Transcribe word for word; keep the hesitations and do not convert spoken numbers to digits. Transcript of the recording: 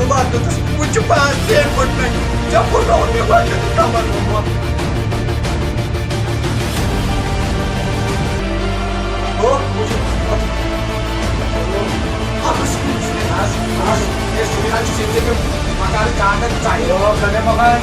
بہٕ دیُتُس، وٕنہِ چھُ پانٛژھ ترٛےٚ پھٕٹنَے۔ ژےٚ پھٕٹرووُے مےٚ گۄڈٕنیُک کمر۔ ہو، وٕچھ۔ اَتھ منٛز چھُ، اَتھ منٛز چھُ، اَتھ منٛز چھُ، مکان کانٛگٕر ژَلہِ۔ یو، کَرے مکان۔